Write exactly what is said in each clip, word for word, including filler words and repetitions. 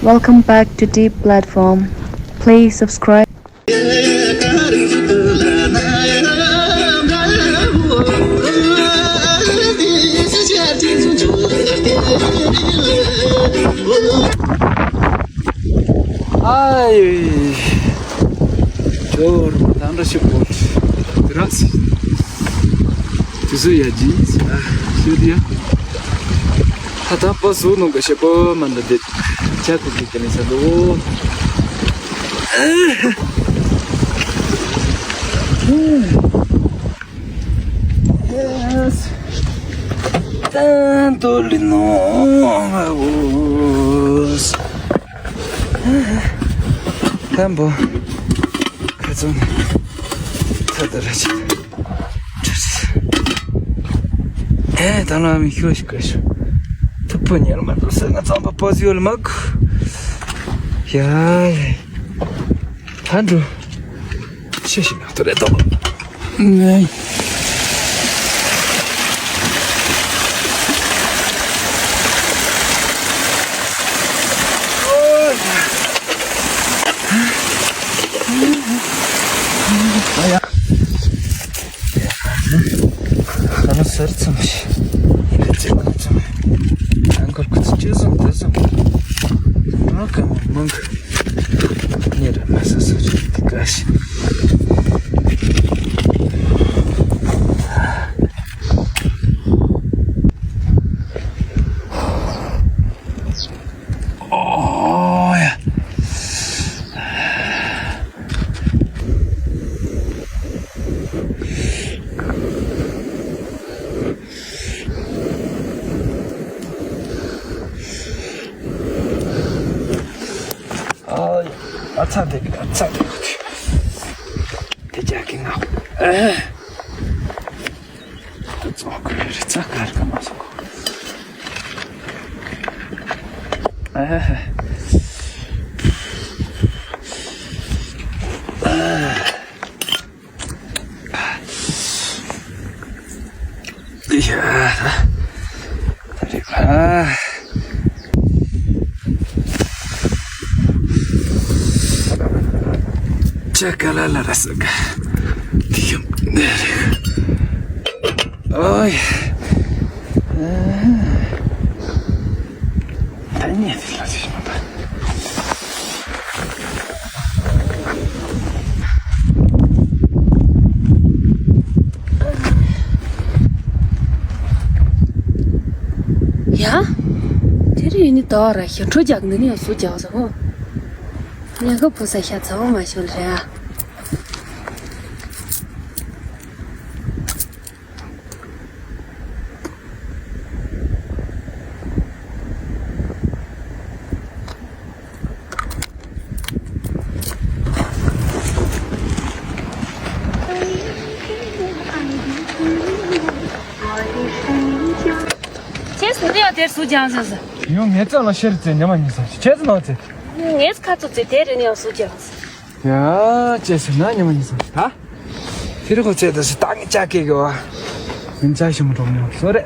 Welcome back to Deep Platform. Please subscribe. ཨའི། ཇོར་མ་ཐང་ར་ཤི་པོ། དེ་ར་སི། དེ་སུ་ཡ་ཇི་ཨ་ཤི་དི་ཡ། ད་ད་པ་སུ་ནོ་ག་ཤེ་པོ་མ་འདི་དེ་ཅ་ཀུ་ཀི་ཀ་ནི་ས་དོ། Yes. Tanto lino vos. Tambo. Kazon. Tadarachi. Eh, dana mi hiroshi kashi. Tupu ni alma do sana zamba pozi ol mak. Ya. Tandu. Shishi na tore do. Nei. ད་ནི་ཟུར་ཙམ་ཞིག་ཡིན་ཙི་ཁུ་ཙམ་ཨང་ཀོར་ཁུ་ཙི་ཅི་ཙམ་དེ་ཙམ་ཨ་ཀ་མ་མང་གི་ཉེ་ར་མ་ས་ས་རི་དི་ཀ་ཤི། ཨོ་ཡ། ཨ་ཚ་དེ་ཨ་ཚ་དེ་དེ་ཅག་གི་ང་ཨ་ཙོག་གི་རི་ཙ་གར་ག་མ་སོང་གོ། ཨ་ཧ་ཧ། ཨ། ཡ། ད་རེད་པ། ཅ་ག་ལ་ལ་ར་ས་ག་དེ་ཡོད་ནི་རེད། ཨོ་ཡ། ཨ། ད་ཉལ་ཏེ་ལ་ཅི་མ་པ། ཡ། དེ་རིང་ནི་ཟླ་བ་ར་ཞིག་འཕྲོ་རྒྱག་འདི་ནས་སུ་རྒྱག་ཟེར་གོ། ཉལ་ཁ་བུ་ས་ཤ་ཚ་བ་མ་ཤོར་རེད་ཨ། ཁྱེད་སུ་དེ་ཡང་དེར་སུ་ཀྱང་ཟེར་ཟེར། ཡང་ངེད་ཚང་ལ་ཤེར་ཙེ་ཉི་མ་གཉིས་ཙམ་ཞིག་ཁྱེད་ཚོ་ནང་ཙེ། ངེད་ཁ་ཚོ་ཙེ་དེ་རེ་ནས་ཡང་སུ་ཀྱང་ཟེར། ཡ། ཅེས་ཟེར་ན་ཉི་མ་གཉིས་ཙམ་ཞིག་ད། དེ་རི་ཁོ་ཚེ་ད་སི་ད་ངི་ཅག་གེ་གེ་བ། ངི་ཅག་ཞིམ་རོང་ཉོ་སོ་རེ།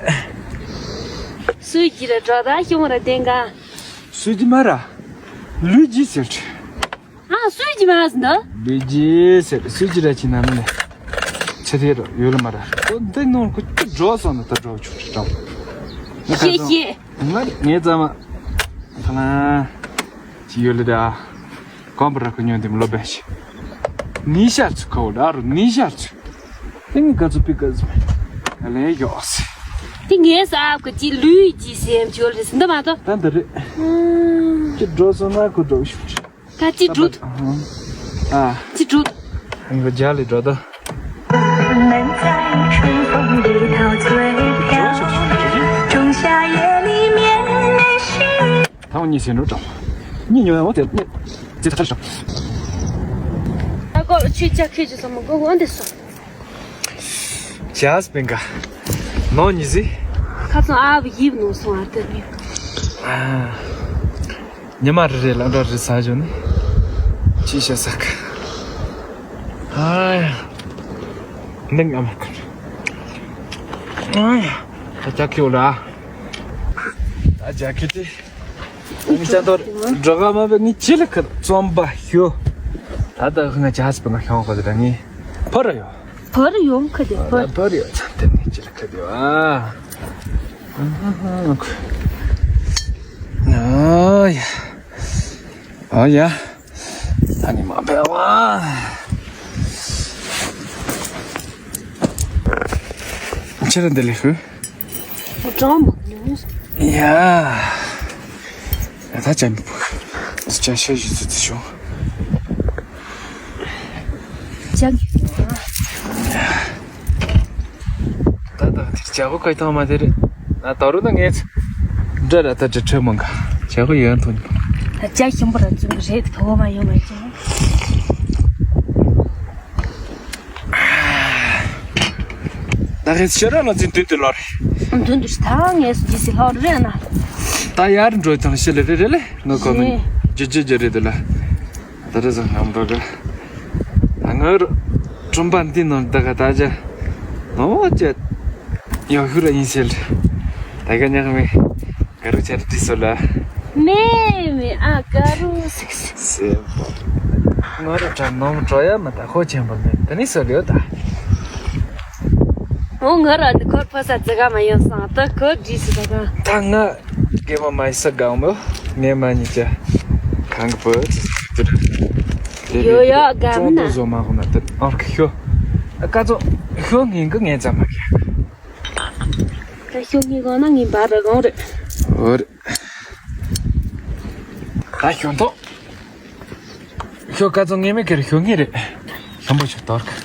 སུས་ཀྱི་ར་འགྲོ་ད་ཞིམ་ར་བསྟན་ག་སུས་ཀྱི་མ་ར། ལུས་ཀྱི་ཟེར། ཨ་སུས་ཀྱི་མ་ཟིན་ད། ལུས་ཀྱི་ཟེར་སུས་ཀྱི་ར་ཅི་ན་མི་ལེ། ཚེ་དེ་ར་ཡོད་ལ་མ་ར། ཁོ་འདི་ནོར་ཁོ་ཅི་འགྲོ་སོང་ན་ད་འགྲོ་ཆུག་ཅི་ཀྲང་། ཤེས་ཤེས། ང་ངའི་ཙམ་མ། ཐ་ན། ཅི་ཡོད་ལེ་ད། གོམ་པ་ར་ཁོ་ཉོན་དེ་མ་ལོ་བས་ཤི། ནི་ཤར་ཚུ་ཁ་བོ་ད་རུ་ནི་ཤར་ཚུ། ཏིང་ག་ཚུ་པི་ག་ཚུ། ག་ལེ་ཡོག་སི། ཏིང་ངའི་ས་ཨབ་ཀི་ཅི་ལུས་ཅི་སེམས་ཅི་ཡོད་ལེ་སི་འདི་མ་ཏོ། ད་འདི་རེད། ཅི་འགྲོ་སོང་ན་ཁོ་འགྲོ་ཤུགས་ཅི། ད་ཅི་འགྲུ། ཨ། ཅི་འགྲུ། ཨང་གི་ཇ་ལི་འགྲོ་ད། 他们你先走着，你牛我得你这他是。 ཨ་ཀོ་ཆུ་ཅག་ཁེ་ཅུ་སམ་གོ་གོ་འདི་སོ། ཇཱས་པིང་ག་ནོ་ཉི་ཟི། ཁ་ཚང་ཨ་བ་ཡིབ་ནོ་སོང་ཨ་ཏི་ནི། ཨ། ཉི་མ་རེ་རེ་ལ་འགྲོ་རེ་ས་ཇོ་ནི། ཅི་ཤ་ས་ཀ་ཨ་ཡ། ནིང་ཨ་མ་ཀ་ཨ་ཡ། ད་ཅག་ཁེ་འོ་ལ། ད་ཅག་ཁེ་ཏི། ངི་ཅན་དོར་འགྲོ་ག་མ་བེ་ངི་ཅི་ལ་ཁ་རྩོམ་པ་ཤོ། ད་ད་ང་ཅག་སི་པ་ང་ཤོང་གོ་དེ་ད་ངི་ཕར་ཡོ། ཕར་ཡོང་ཁ་དེ་ཕར། ཕར་ཡོ་ཚ་དེ་ངི་ཅི་ལ་ཁ་དེ་ཨ། ཨ་ཡ། ཨ་ཡ། ད་ནི་མ་བེ་བ། ཁྱེད་རང་འདི་ལས་ཤོད། ཨོ་གྲང་མ་ཉུང་། ཡ། ད་ཅམ་པོ། ཅ་ཤ་ཞིག་ཙི་ཙི་ཤོག་ཅམ། ད་ད་དེ་ཅ་གོ་ཁ་ཐང་མ་དེ་རེད། ད་ད་རུ་ན་ངས་འདྲ་ར་ད་ཅ་ཁྲེ་མང་ག་ཅ་གོ་ཡོན་ཐོན། ད་ཅ་ཞིམ་པོ་ར་ཙུམ་རེད་ཁ་བོ་མ་ཡོང་མ་ཅི། ད་ཁེ་ཤེ་ར་ལ་འཛིན་མདུན་དུ་ལོར། མདུན་དུ་ད་ངས་སུ་ཇི་སི་ལྷོར་རེ་ན། ད་ཡར་འགྲོ་ཐང་ཤེ་ལེ་རེ་རེ་ལེ་ནོ་གོ་ནི། ཇི་ཇི་ཇི་རེ་དུ་ལ། ད་རེ་ཟང་ངམ་འགྲོ་ག་ད་ངར་ཁྲོམ་པ་འདི་ནང་ད་ག་ད་ཇ་ནོ་ཇ་ཡོ་ཧུ་ར་ཡིན་ཤེ་ལེ། ད་ག་ཉག་མེ། ག་རུ་ཆ་རུ་ཏི་སོ་ལ། མེ་མེ་ཨ་ག་རུ་སིག་སིག་སེ་བ། ང་ར་ཅང་ནོམ་འགྲོ་ཡ་མ་ད་ཧོ་ཆེན་པོ་མེད་ད་ནི་སོ་ལེའོ་ད། འོ་ང་ར་ནི་ཁོར་ཕ་ས་ཙི་ག་མ་ཡོང་སང་ད་ཁོ་ཌི་སི་ད་ག་ད་ང་གེ་མ་མ་ཡི་ས་གང་མོ་ངེ་མ་ཉི་ཅ་གང་གི་པོ་ཏི་ཏི་ཡོ་ཡོ་ག་མ་ན་ཅོང་ཏོ་བཟོ་མ་ཧོ་ན་ད་ཨར་ཁི་ཤོ་ཨ་ཀ་ཙོ་ཤོ་ངེ་གི་ངེ་ཙམ་མ་གི། ད་ཤོག་ངེས་གང་ན་ངའི་འབའ་ར་གང་རེད། འོ་རེད། ད་ཤོག་ཐོག་ཤོག་ཀ་ཚོ་ངེས་མེད་ཁེར་ཤོག་ངེས་རེད། ལྷམ་པོ་ཤོག་དོར་ཁ།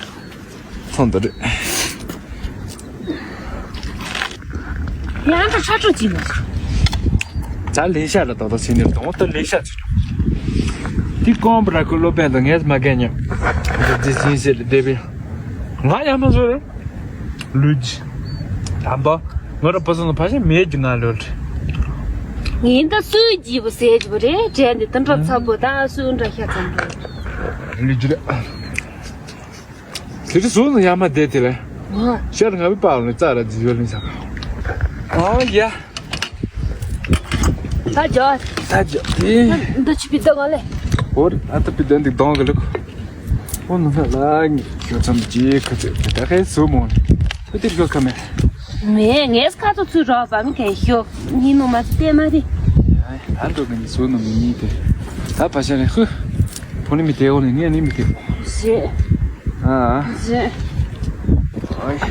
ཚོང་དུ་རེད། ཡང་ད་ཆ་ཆོག་ཅིག་མ། ད་ལས་ཤ་ལ་ཏོག་ཏོག་ཟིན་ནས་དང་པོ་ད་ལས་ཤ་ཚུད། དེ་ཀོང་པ་ར་ཁུ་སློབ་དཔོན་དང་ངས་མ་གན་ཉག་འདི་ཟིན་ཟེར་ལ་བསྡད་པས། ང་ཡང་མ་བཟོ་རེད། ལུས། དམ་པ། ང་ར་པ་སོང་ན་ཕ་ཤ་མེད་ཀྱི་ང་ལོལ། ངས་ད་སུས་བགྱིས་པ་ཟས་ཀྱི་བ་རེད་དྲན་དེ་དུ་འགྲོ་ཚ་པོ་ད་སུས་འདྲ་ཤ་ཚང་རེད། ལུས་ཀྱི་རེད། དེ་རིང་སུ་ནི་ཡ་མ་བསྡད་དེ་ལས། ཤར་ང་བི་པའོ་ནི་རྩ་ར་རྫི་ཡོལ་ནི་ས། ཨོ་ཡ། ད་ཇོ། ད་ཇོ། ཨེ། འདི་ཆུ་པི་ཏོ་ག་ལེ། འོ་རེད། ཨ་ཏི་པི་ཏོ་འདི་གདོང་གི་ལུག་འོ་ནུ་ཧ་ལ་ངི་ཁྱོད་ཚམ་ཅི་ཁ་ཚོད་ད་ཁའི་སུ་མོ་ནི། ཁོ་དེར་ཁྱོད་ཁ་མེད། མེད་ངས་ཁ་ཚོ་ཚུར་རོགས་པ་མི་ཁའི་ཤོ་ཉིན་ནུ་མ་ཚོ་བལྟས་མ་རེད། ད་འགྲོ་གི་ནི་སུ་ནུ་མི་ཉིད་དེ། ད་ཕ་ཤ་ནི་ཧུ། ཕོ་ནི་མི་དེ་འོ་ནི་ངས་ནི་མི་དེ། ཞེས། ཨ། ཞེས། ཨོའི།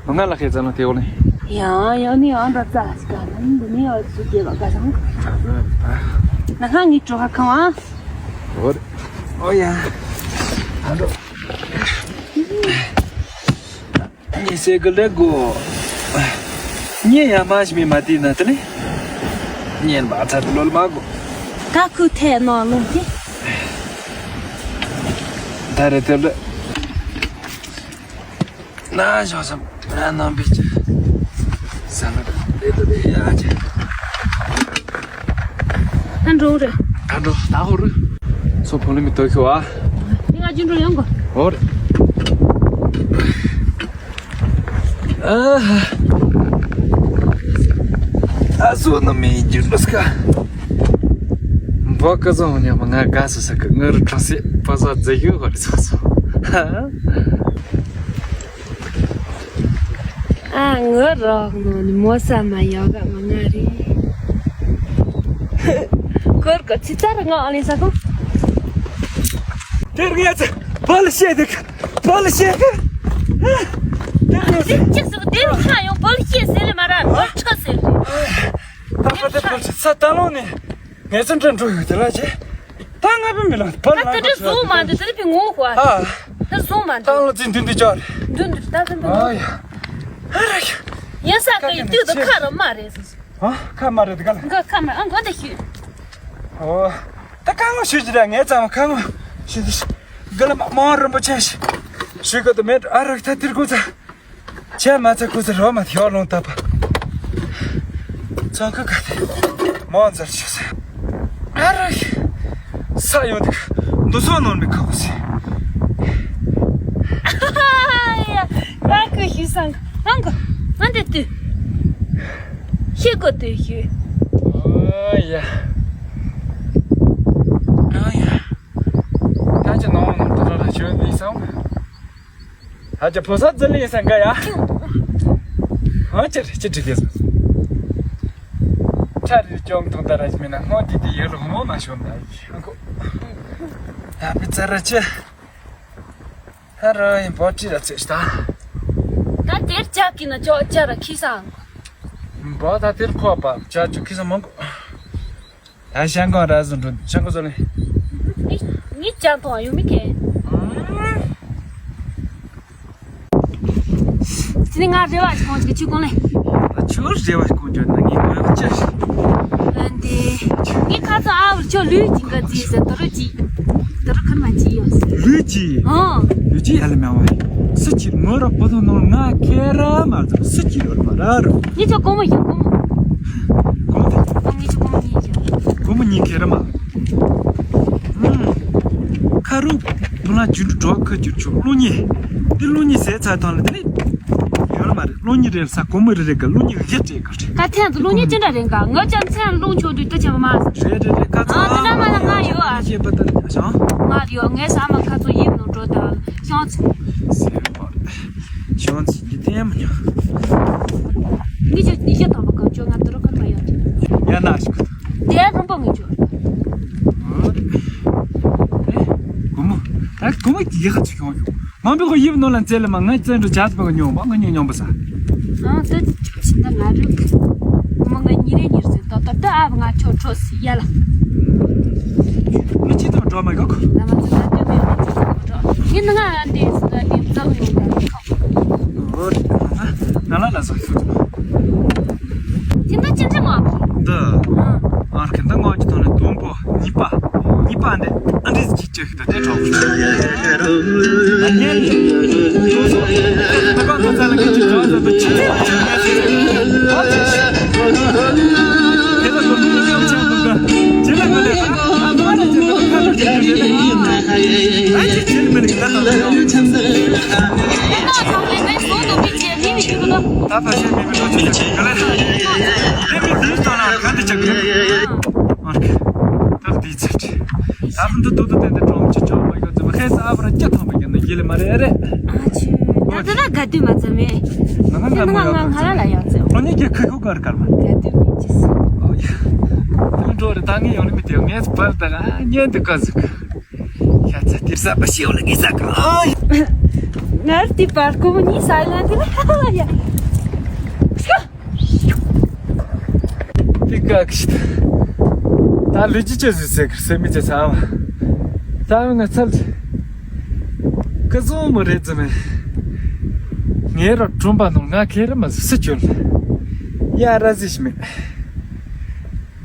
ང་ལ་ཁེ་ཙམ་ལ་དེ་འོ་ནི། ཡང་ཡང་ནི་ཨང་ད་ཙ་ཞིག་ག་ནི་འདི་ནི་ཨ་ཙུ་སྐྱེ་ལ་ག་སང་། ན་ཁ་ངི་ཀྲོ་ཧ་ཁང་བ། འོ་རེད། ཨོ་ཡ། ཨ་འགྲོ། ཉི་ཟེར་གི་ལེ་གོ། ཉེ་ཡ་མ་ཞི་མི་མ་དེ་ན་དེ་ལེ། ཉེ་མ་ཚ་ལོལ་མ་གོ། ཀ་ཁུ་ཐེ་ནོ་ལུང་དེ། ད་རེ་དེ་ལེ། ན་ཞོ་སམ་ར་ནམ་པི་ཅི། ས་ལ་དེ་དེ་ཡ་ཅི། ཨ་འགྲོ་རེད། ཨ་འགྲོ་ད་ཧོ་རུ། སོ་ཕོ་ལི་མི་ཏོ་ཁྱོ་ཨ། ནི་ང་ཅི་འགྲོ་ཡོང་གོ། ཧོ་རེད། ཨ་ཧ། ཨ་སོ་ནི་མི་ཇུ་ལུས་ཀ། འབོ་ཀ་ཟོ་ཉ་མ་ང་ག་སོ་ས་ཀ་ངར་ཁྲོ་སི་པ་ཟ་ཛ་ཡུ་ཧོ་རི་སོ་སོ། ཧ། ཨ་ངོ་རོགས་ནོ་ནི་མོ་ས་མ་ཡོ་ག་མ་ང་རེད། ཁོར་གོ་ཚི་ཙར་ང་ཨ་ལི་ས་ཁོ། དེར་ངས་ཚེ་བལ་ཤེས་དེ་བལ་ཤེས་གི། དེར་ངས་ཚེ་ཅིག་སུ་དེར་ཁ་ཡོང་བལ་ཤེས་ཟེར་ལེ་མ་ར་བལ་ཁྲ་ཟེར་ལེ། ད་ཁ་དེ་བལ་ཤེས་ས་ད་ལོ་ནི་ངས་ཚེ་འདྲ་འགྲོ་ཡོད་དེ་ལ་ཅེ། ད་ང་བི་མི་ལ་བལ་ད་ལ་དེ་འདྲ་ཁ་བཟུང་མ་འདུག་དེ་ནི་བི་ངོ་ཧོ་ཨ། ད་བཟུང་མ་ད་འདུག་ལོ་ཙི་འདུན་འདུན་ཅོར། འདུན་འདུན་ད་འདུན་འདུན། ཨ་ཡ། ཨ་ར་ཡ། ཡིན་ས་ཀ་ཡི་དུས་དུ་ཁ་ར་མ་རེད་སོ། ཨ་ཁ་མ་རེད་དེ་ག་ལ། འགོ་ཁ་མ་ཨ་འགོ་ད་ཤི། ཨོ། ད་ཁ་ངོ་ཤི་ཅི་ར་ངས་ཙམ་ཁ་ངོ་ཤི་དུ་ཤི། ག་ལ་མ་མ་རིན་པོ་ཆེ་ཤི། ཤི་ག་དུ་མེད་ཨ་ར་ད་དིར་གུ་ཚ། ཆེ་མ་ཚ་གུ་ཚ་རོ་མ་ཡོ་ལོང་ད་པ། ཚོ་ཁ་ག་དེ་མོ་འཛར་ཤི་ས། ཨ་ར་ཤི། ས་ཡོང་དུ་འདུ་སོ་ནོར་མི་ཁ་བུ་སི། ཡ་ཀུ་ཤི་སང་ཨང་གོ་ཨང་དེ་དུ། ཤི་གོ་དུ་ཤི། ཨོ་ཡ། ཨ་ཅག་ཕོ་གསར་འཛིན་ལེ་ཡིན་ས་འགའ་ཡ། ཨ་ཅག་རེ་ཅི་འགྲིག་གེ་སོང་། ཁྲ་རེ་ཅོང་ཐུང་ད་ར་ཞིག་མིན་ན་སྔོན་དེ་དེ་ཡོད་རུང་མོ་མ་ཤོང་ད་ཡི་ཨ་ཁོ། ད་པི་ཙ་ར་ཅི། ཧ་ར་ཡིན་བོ་ཅི་ར་ཚེ་ཤི་ད། ད་དེར་ཅག་གི་ན་ཅོག་ཅག་ར་ཁི་སང་། བོ་ད་དེར་ཁོ་པ་ཅག་ཅུ་ཁི་སང་མང་གོ། ད་ཤང་ཀང་ར་ཟུང་འགྲོ་ཤང་ཀང་ཟོ་ལེ། ངི་ངི་ཅང་ཐོང་ཡོད་མི་ཁེ། ཅི་ནི་ང་རེ་བ་ཞིག་གོང་ཅིག་ཆུ་གོང་ལེ། ད་ཆུ་རེ་བ་ཞིག་གོང་ཅོ་ན་ངི་གོ་ཡག་ཅི་ཞིག་ཨ་འདི། ངི་ཁ་ཚོ་ཨ་བུར་ཆོ་ལུས་ཅིག་ག་ཙི་ཟེར་དོ་རུ་ཅི། དོ་རུ་ཁར་མ་ཅི་ཡོད། ལུས་ཅི། ཨོ། ལུས་ཅི་ཡ་ལ་མ་བ། སུ་ཅི་ངོ་ར་པོ་ཐོ་ནོ་ང་ཁེ་ར་མ་ཚོ་སུ་ཅི་ཡོད་མ་ར་རུ། ངི་ཆོ་གོ་མོ་ཡིན་གོ་མོ། གོ་མོ་དེ། ཨ་ངི་ཆོ་གོ་མོ་ཡིན་ཡ། གོ་མོ་ཉིད་ཁེ་ར་མ། ཁ་རུ་བུ་ལ་རྒྱུན་དུ་འགྲོ་ཁ་རྒྱུར་ཆོག་གློག་བརྙན། འདི་གློག་བརྙན་ཟས་ཚར་ཐང་ལ་དེ་ནི་ཡོད་ལ་མ་རེད། གློག་བརྙན་རེད་ས་གོ་མོ་རེ་རེ་ག་གློག་བརྙན་ག་རེད་ག་རེད། ད་ཐེངས་འདི་གློག་བརྙན་ཅི་འདྲ་རེད་ག་ང་ཅང་ཚན་རླུང་ཆོག་དུས་ལྟ་བྱེད་པ་མ་ཟ། རེད་རེད་རེད་ཁ་ཚ། ཨ་འདི་འདྲ་མ་ལ་ང་ཡོད་ཨ། ཡེ་པ་ད་ལ་ཞང་། ང་ཡོད་ངའི་ཟ་མ་ཁ་ཚོ་ཡིབ་ནང་འགྲོ་ད་ཤང་ཚེ། ཤང་ཚེ་འདི་ལྟད་མ་ཉོ། ངི་ཅག་ཉི་ཤུ་ཐམ་པ་གང་ཅོག་ང་དུ་རོ་ཁ་མ་ཡོད། ཡ་ན་ཞིག་དེ་རུམ་པ་ངི་ཅོག་ཨེ། གོ་མོ། ད་གོ་མོ་ཡི་ཧ་ཚུ་ཁྱོང་ཡོང་། མང་པོ་ཁོ་ཡིབ་ནོ་ལ་འཛེ་ལ་མ་ང་བཙན་འགྲོ་ཇ་ཚ་པ་ག་ཉོ་མ་ང་ཉོ་ཉོ་པ་ས། ཨང་ད་ཅི་ད་ང་རུ། གོ་མོ་ང་ཉི་རེ་ཉི་རེ་ཟེར་ཏོ་ཏོ་ཏོ་ཨ་བ་ང་ཆོ་ཁྲོ་སི་ཡ་ལ། ང་ཅི་ད་འགྲོ་མ་གོ་གོ། ང་མ་ཚོ་ད་དུ་མེད་ཡིན་ང་ཨ་འདི་སུ་ད་དེ་ཙམ་ཡོང་ད་ཁོ། ཨོ་ན་ན་ལ་ལ་ཟ་ཁུ། ཁྱེད་ད་ཅི་འདྲ་མ། འདི། ཨར་ཁན་ད་ངོ་ཅི་ཐོན་ནས་དུམ་བུ་གཉིས་པ། གཉིས་པ་འདི་ཨ་འདྲི་ཅི་ཅི་ཞིག་ད་དེ་གྲོགས། ཨ་ཉན། དུ་སོ། ད་གང་དུ་ཚ་ལ་གི་ཅི་གྲོགས་ད་དུ་ཅི་ཅི་ཡོང་ཡ་ཟེར། ཨོ་ཅི་ཅི། དེ་ལ་དུ་དུ་ཡོང་ཆ་དུ་ག་ཅི་ལ་ག་ལེ་ཨ་ཨ་ཨ་ལ་ཅི་ལ་ག་ལ་ཅི་ལ་ག་ལེ་ཨ་ཅི་ཅི་ལ་མི་ལ་གི་ད་ད་ད་ཡོང་ཆ་ཟེར། ད་ཕ་ཤེས་མི་མི་ལོ་ཆུ་ཆུ་ག་ལེ། དེ་མི་དེའི་ལྟ་ན་ག་འདི་ཆགས་ཀྱི། ཨོ་ཁེ། ད་འདི་ཚེ་ཁྲི། ད་འདི་ཏོ་ཏོ་དེ་འདི་གྲོང་ཆུ་ཆོག་མ་ཡོད་ཙམ་ཧེ་ས་ཨ་བ་ར་སྐྱ་ཐང་པ་ཡིན་ན་ཡེ་ལེ་མ་རེད་རེད། ཨ་ཆུ། ད་དེ་ན་ག་དུས་མ་ཚད་མེད། ང་ང་དེ་ང་ང་ང་ང་ལ་ལ་ཡང་ཚེ། ཁོ་ནི་ཀྱེ་ཁ་ཁུ་གར་གར་མ། ག་དུས་མེད་ཅི་སི། ཨོ་ཡ། དེ་འགྲོ་རེད་ད་ངས་ཡོང་ལེ་མི་དེ་ངས་བར་ད་ག་ཉན་དུ་ག་ཟིག་ཤ་ཚ་དེར་ས་པ་ཤེའུ་ལ་གི་ས་ག་ཨ། ངར་དེ་པར་ཀོ་མོ་ནི་སའི་ལན་དེ་ལ་ཧ་ལ་ཡ། དེ་ག་གི་ད་ལུས་ཀྱི་ཅི་ཟིག་ཟེར་གི་སེ་མི་ཅི་ཚ་བ། ད་ང་ཚལ་ཀི་ཟོ་མོ་རེད་ཙམ་མེད། ངའི་རོ་གྲོམ་པ་ནང་ང་ཁེ་རི་མ་ཟི་སི་ཅོལ། ཡ་ར་ཟི་ཞི་མེད།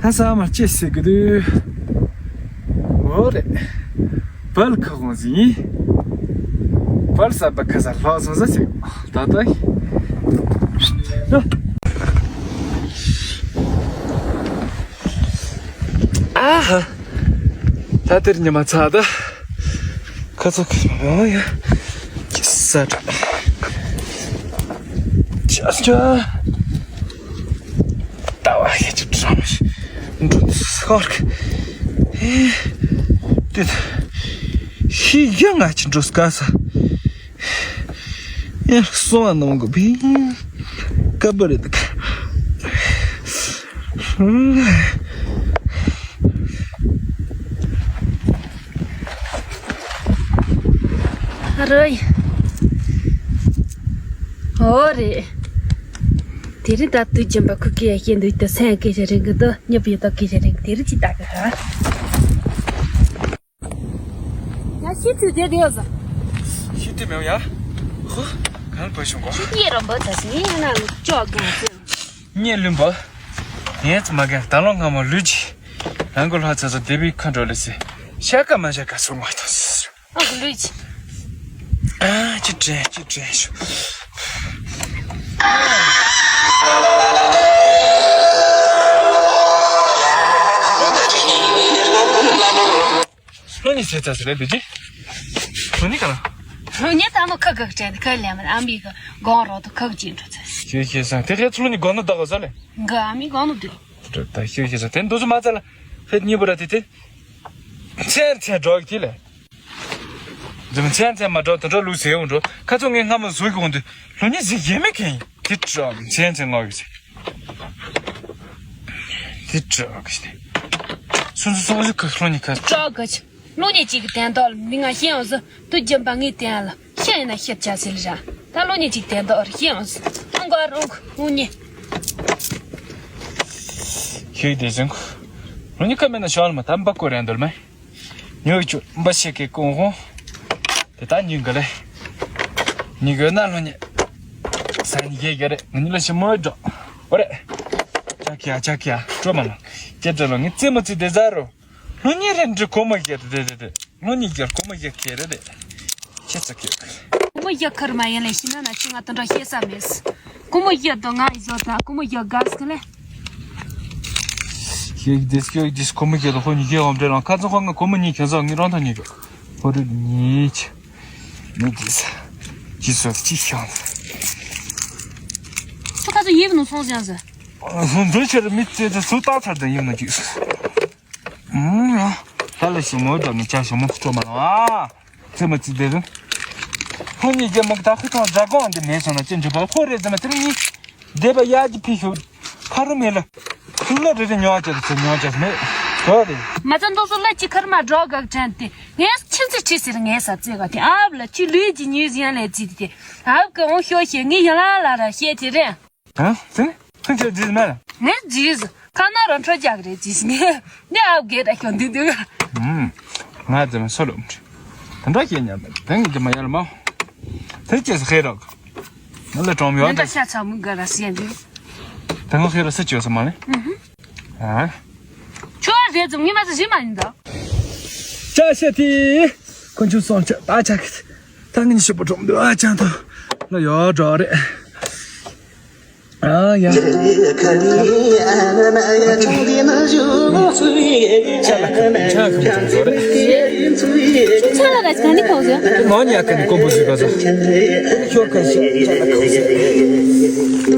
ད་ས་མ་ཅི་ཟེར་གི་འདུག་འོ་རེད། བལ་ཁ་ཁོང་ཟིན། བལ་ས་པ་ཁ་ས་ལྷག་སོང་ས་ཟེར། ད་ད། ཨ་ཧ། ད་དེར་ཉི་མ་ཚ་ད། ཁ་ཚ་ཁ་ཚ་ཡ། ཅི་ས་ད། ཅ་ཅ། ལྟ་བ་ཡེ་ཅིག་བྲང་འགྲོ་སོར་གི། དེ་ཤི་ཡ་ང་ཅི་འགྲོ་སྐ་ས། ཡ་སོང་བ་ནང་གི་བི་ཀ་བ་རེད་ཀ། ཨ་རོ་ཡ། ཨོ་རེད། དེ་རིང་ད་དུས་རྒྱུན་པ་ཁུ་ཀེ་ཡ་ཤེས་འདུག་ད་སེང་ཀེ་ཞེ་རིང་གི་འདུག་ཉོབ་ཡོད་ད་ཀེ་ཞེ་རིང་གི་དེ་རིང་ཅི་ལྟ་གི་ཧ། ཡ་ཤི་དུས་དེ་དེ་ཡོད་ས། ཤི་དུས་མེད་ཡ། ཧོ། གང་གོ་བྱུང་གོ། ཤི་དུས་རོམ་པ་ཚ་ཞིང་ཡིན་ན་ལུག་ཅོག་གང་ཟེར། ངས་ལུམ་པ། ངས་ཙི་མ་གན་ད་ལོ་སྔ་མོ་ལུས་ཀྱི། རང་གི་ལྷ་ཚ་ཚ་སྡེ་བའི་ཁ་འགྲོ་ལེ་སི། ཤ་ཀ་མ་ཤ་ཀ་སོ་ངོ་ཐོ་སི། ཨ་ཁུ་ལུས་ཀྱི། ཨ་ཅི་དྲན་ཅི་དྲན་ཤོ། ལྷོ་ནི་ཟེར་ཚ་ཟེར་རེད་འདུག་ཅི། ལྷོ་ནི་ག་ལ། ལྷོ་ནི་ད་ནོ་ཁ་ཁ་དྲན་ཁ་ལེ་མ་ཨ་མི་གི་གོང་རོ་དུ་ཁ་ཅི་འགྲོ་ཚ། ཤེས་ཤེས་སང་དེ་ཁའི་ཚུལ་ནི་གོ་ནོ་ད་གོ་ས་ལེ། ག་ཨ་མི་གོ་ནོ་དུ། ད་ཤེས་ཤེས་སང་དེ་འདུག་སུ་མ་ཚ་ལ། ཧེ་གཉིས་པོ་ར་དེ་དེ། ཚེར་ཚེར་འགྲོ་གི་དེ་ལེ། མཚན་མཚན་མ་འགྲོ་དེ་འདྲ་ལུགས་ཟེར་འོང་འགྲོ། ཁ་ཚོ་ངས་སྔ་མོ་བཟོ་གི་འོང་དུས་ལྷོ་ཉི་ཟིག་ཡེ་མེད་མཁན་ཡིན། དེ་འདྲ་མཚན་མཚན་ངོ་ཡོད་ཟེར། དེ་འདྲ་གི་ཞིག་སྟེ། སོ་སོ་སོ་སོ་ཁ་ལྷོ་ཉི་ཁ། ཀྲོ་གི་ཆི། ལྷོ་ཉི་གཅིག་གི་དན་ཏོག་ལ་མི་ང་ཤེས་འོང་ཟེར། དུ་རྒྱུན་པ་ངས་དན་ལ་ཤེས་ཡིན་ན་ཤེས་བྱ་ཟེར་ལ་ར། ད་ལྷོ་ཉི་གཅིག་དན་ཏོག་ར་ཤེས་འོང་ཟེར། ཨང་གོ་རང་གི་ལྷོ་ཉི། ཤེས་དེ་ཟིན་གོ། ལྷོ་ཉི་ཁ་མེད་ན་ཤོག་ལ་མ་ད་འབག་གོ་རན་འདོད་མེད། ཉོ་ཆུ་འབའ་ཤེ་ཀེ་ཀོང་ཧོ། དེ་ད་ཉིན་ག་ལེ། ཉིན་ག་ན་ལོ་ཉེ། ས་ཉི་གེ་ག་རེ་ང་ཉི་ལ་ཤི་མོ་འགྲོ། འོ་རེ། ཅག་ཡ་ཅག་ཡ་སྤྲོ་མ་ལོ། ཀྱེ་འགྲོ་ལོ་ངི་ཙེ་མོ་ཙི་དེ་ཟ་རོ། ལོ་ཉེ་རེ་འདྲི་གོ་མ་ཡེ་རེ་རེ་རེ། ལོ་ཉེ་རྒྱལ་གོ་མ་ཡེ་ཁེ་རེ་རེ། ཁྱེད་ཚོ་ཁྱེད། ཁོ་མོ་ཡག་ཁར་མ་ཡིན་ལས་ཤི་ན་ན་ཆུ་ང་དོན་དག་ཤེས་ས་མེད། ཁོ་མོ་ཡག་དོ་ང་ཡི་བཟོ་ད་ཁོ་མོ་ཡག་ག་སྐ་ལེ། ཤེས་དེ་ཤེས་དེ་ཁོ་མོ་ཡག་དོ་ཁོ་ཉི་ཤེས་འོམ་དྲེ་རང་ཁ་ཚོ་ཁོ་ང་ཁོ་མོ་ཉི་ཁྱོད་ཚོ་ངི་རང་ཐང་ཉི་ག་ཧོ་རི་ཉི་ཆ་ཉི་དེ་ས་ཅི་སོ་ཅི་ཤང་། ཁོ་ཁ་ཚོ་ཡིབ་ནུ་སོང་ཞང་ཟེར། འདོད་ཆེར་མི་ཚེ་དེ་སུ་ཏག་ཚར་དུ་ཡིབ་ནུ་ཅིག་ཨུམ། ད་ལ་ཞུ་མོ་འགྲོ་ནི་ཅག་ཞུ་མོ་སྤྲོ་མ་ལ་ཨ། ཙེ་མ་ཙི་དེ་རུ། ཁོ་གཉིས་ཀྱི་མུག་ད་ཁོ་ཐོང་རྒྱ་གོང་འདི་མེད་སོང་ན་ཅི་འཇུ་བ་ཁོ་རེ་ཙེ་མ་དེ་རུ་གཉིས། སྡེ་པ་ཡ་གྱི་ཕི་ཤུ། ཁ་རུ་མེད་ལ། ཁུ་ལ་རེ་རེ་ཉོ་ཅེ་ཙེ་ཉོ་ཅེ་མེད། གོ་རེ། མ་ཙན་དོ་སོ་ལ་ཅི་ཁར་མ་འགྲོ་གག་དྲན་ཏེ་ངས་ཆི་ཙི་ཁྲི་ཟེར་ངས་ས་ཙེ་ག་དེ་ཨབ་ལ་ཅི་ལུས་ཀྱི་ཉུས་ཡན་ལས་ཙི་དེ་ཨབ་གི་འོང་ཤོ་ཤེ་ངས་ཡ་ལ་ལ་ར་ཤེ་ཅི་རེད། ཧ། ཚིན། ཚིན་ཆེ་ཇིས་མེ། ངས་ཇིས། ཁ་ན་ར་འཕྲོ་རྒྱག་རེད་ཇིས་ངས། ངས་ཨབ་གེ་ར་ཤོ་འདི་འདུག་ཧུམ། ང་ཙེ་མ་སོ་ལོ་མ་ཁྲི། དེ་འདྲ་ཤེ་ཉམས་པ་དེ་ངས་ཀྱི་མ་ཡར་མ། དེ་ཅེས་ཧེ་རོག་ང་ལ་གྲོང་ཡོད་འདྲ་ཤ་ཚ་མུ་ག་ར་སེ་འདི། དེ་ང་ཧེ་རོ་སེ་ཅོ་ས་མ་ལེ། ཧུམ། ཨ། ཁྱོད་རེད་ཙམ་ངས་མ་ཟི་ཞི་མ་ཡིན་ད། ཅ་ཤེ་ཏི། ཀུན་ཆུ་སོང་ཆ་ད་ཆ་གི། ད་ངས་ཤི་པོ་གྲོང་འདུག་ཨ་ཅང་ད། ལ་ཡོད་འགྲོ་རེད། ཨ་ཡ། ཆུང་ཆུང་ལ་ར་ག་ནི་ཁོང་ཟེར། ནོ་ཉ་ག་ནི་ཀོ་བུ་ཟི་ག་ཟེར། ཤོར་ཁ་ཤོར་ཆ་ལ་ཁོང་ཟེར།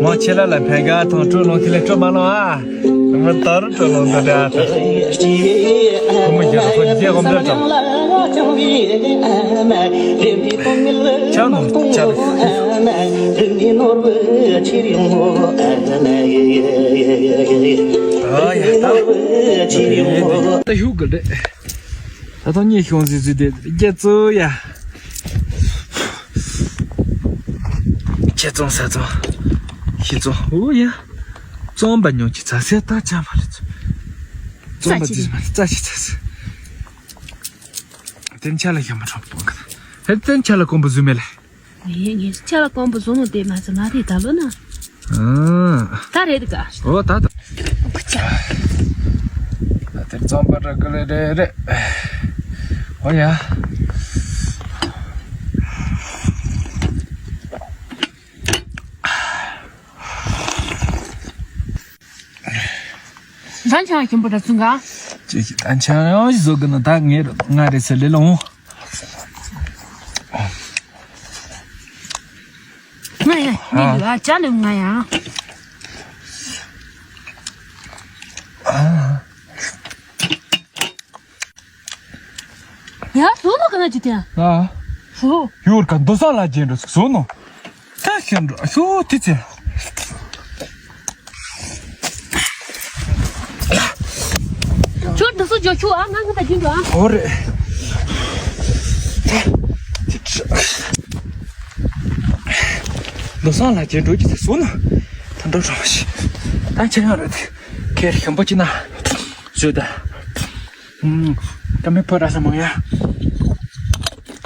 མོ་ཆེ་ལ་ལ་ཕན་ག་ཐང་སྤྲོ་ལོང་ཁི་ལེ་སྤྲོ་མ་ལོང་ཨ། མི་ལྟར་སྤྲོ་ལོང་དུ་དེ་ཨ་ཐང་། ཁོ་མོ་རྒྱལ་ཁོ་རྒྱལ་ཁོ་འདྲ་དང་། ཆང་ནོ་ཆ་ལ། ཨ་ཡ་ད། ད་ཧུ་གི་རེད། ད་ཐང་ཉེ་ཤོང་ཟི་ཟི་དེ་རྒྱལ་ཙོ་ཡ། ཁྱེད་ཙོང་ས་ཙོང་། ཤི་ཙོང་ཨོ་ཡ། ཙོང་པ་ཉོ་ཅི་ཚ་སེ་ད་ཅ་མ་རེད། ཙོང་པ་ཙི་མ་རེད་ཙ་ཅི་ཚ་སེ། དེན་ཆ་ལ་ཤམ་པ་ཁྲོམ་པོ་གི། ཧེ་དེན་ཆ་ལ་ཀོང་པོ་ཟུ་མེ་ལེ། ངས་ངས་ཆ་ལ་ཀོང་པོ་ཟུ་ནོ་དེ་མ་ཚ་མ་རེད་ད་ལོ་ན། ཨ། ད་རེད་ག་ཨོ་ད་ད། ཁུ་ཆ། ད་དེ་ཙོང་པ་ར་གི་ལེ་རེད་རེད། ཨོ་ཡ། རང་ཆང་ཞིམ་པོ་འདྲ་ཚུན་ག་ཅེས་ད་ཆང་ཡང་བཟོ་གི་ན་ད་ངས་ང་རེ་ཚེ་ལེ་ལོང་། ང་ཡང་མི་འདུག་ཨ་ཅག་ལེ་ང་ཡང་། ཡ་བཟོ་ནོ་ག་ན་ཅི་དེ། ཨ། བཟོ། ཡོར་ག་འདོ་ས་ལ་ཇེན་རོ་བཟོ་ནོ། ད་ཤེམ་འགྲོ་ཤོ་ཏི་ཙེ། ཁྱོད་འདི་སུ་འཇོག་ཆུ་ཨ་ང་ང་ད་རྒྱུན་འགྲོ་ཨ། ཨོ་རེད། འདོ་ས་ལ་ཇེན་འགྲོ་ཅི་ཙེ་བཟོ་ནོ། ད་འགྲོ་རོགས་ཤི། ད་ཁྱེད་ཡང་རེད། ཁེར་ཤམ་པོ་ཅི་ན། བཟོ་ད། ཀ་མི་ཕོ་ར་ས་མང་ཡ།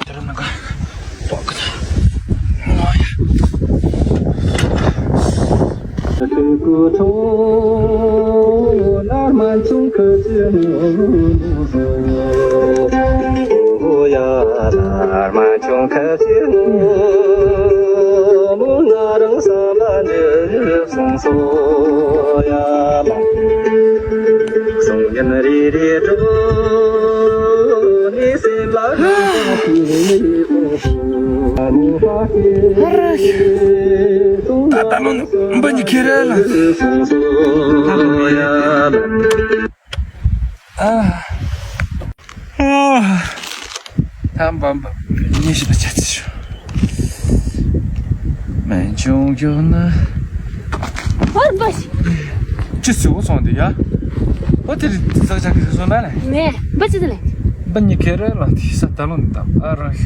དེ་ར་ན་ག་པོ་ཀ་ད་ང་ཡ། ད་ལོ་འབུ་གཉིས་ཁྱེར་ར་ལ། ཨ། ཨ། ཐམ་བམ་བམ་ཉི་ཤུ་པ་ཆ་ཚི་ཤོ། མན་ཆུང་ཡོད་ན། ཧོར་འབུ་ཞིག་ཅི་སུ་སོང་དེ་ཡ། ཨོ་དེ་རི་ཟག་ཆག་གི་སོང་ན་ལེ། མེ་འབུ་ཅི་དེ་ལེ། འབུ་གཉིས་ཁྱེར་ར་ལ་དེ་ས་ད་ལོ་འདི་དང་ཨ་རང་ཤ།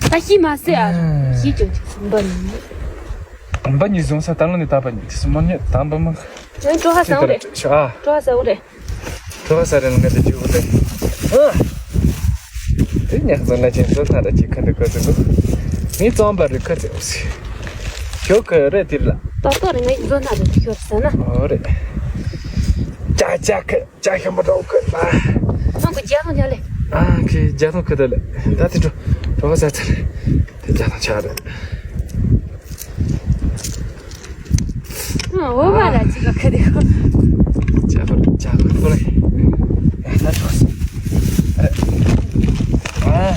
ད་ཤི་མ་ཟེར་ཨ། ཤི་ཅོ་ཅིག་འབུ་ནི། འབུ་གཉིས་བཟུང་ས་ད་ལོ་ནི་ད་པ་ཉིད་དེ་སུ་མ་ཉེ་དམ་པ་མ། ཨེ་ཀྲོ་ཧ་ཟ་འོ་རེད། ཨ། ཀྲོ་ཧ་ཟ་འོ་རེད། ཀྲོ་ཧ་ཟ་རེད་ང་དེ་ཅི་འོ་རེད། ཨ། དེ་ཉག་ཚང་ལ་ཅན་ཚོ་ཐང་ར་ཅིག་ཁ་འདི་ཀ་ཚི་འདུག་ངའི་རྩོམ་པ་རི་ཁ་ཚི་འོ་སི། ཁྱོ་ཁ་རེད་དེ་ལ། ཏོག་ཏོག་རེད་ངའི་རྩོམ་ཐང་རེད་ཁྱོ་ཟ་ན། འོ་རེད། ཅག་ཅག་ཁ། ཅག་ཤམ་པ་འདྲ་བོ་ཁོད་ལ། ཁོང་གི་རྒྱ་ཐོང་རྒྱ་ལེ། ཨ་ཁི་རྒྱ་ཐོང་ཁོད་ལ། ད་དེ་འགྲོ། གྲོགས་ས་ཚར། དེ་རྒྱ་ཐོང་ཆག་རེད། ཨ་འོ་མ་ར་ཅི་ག་ཁ་དེ་ཁོ། ཅག་ཁོ་ཅག་ཁོ་ཁོ་ལེ། ད་འགྲོ་སོང་། ཨ།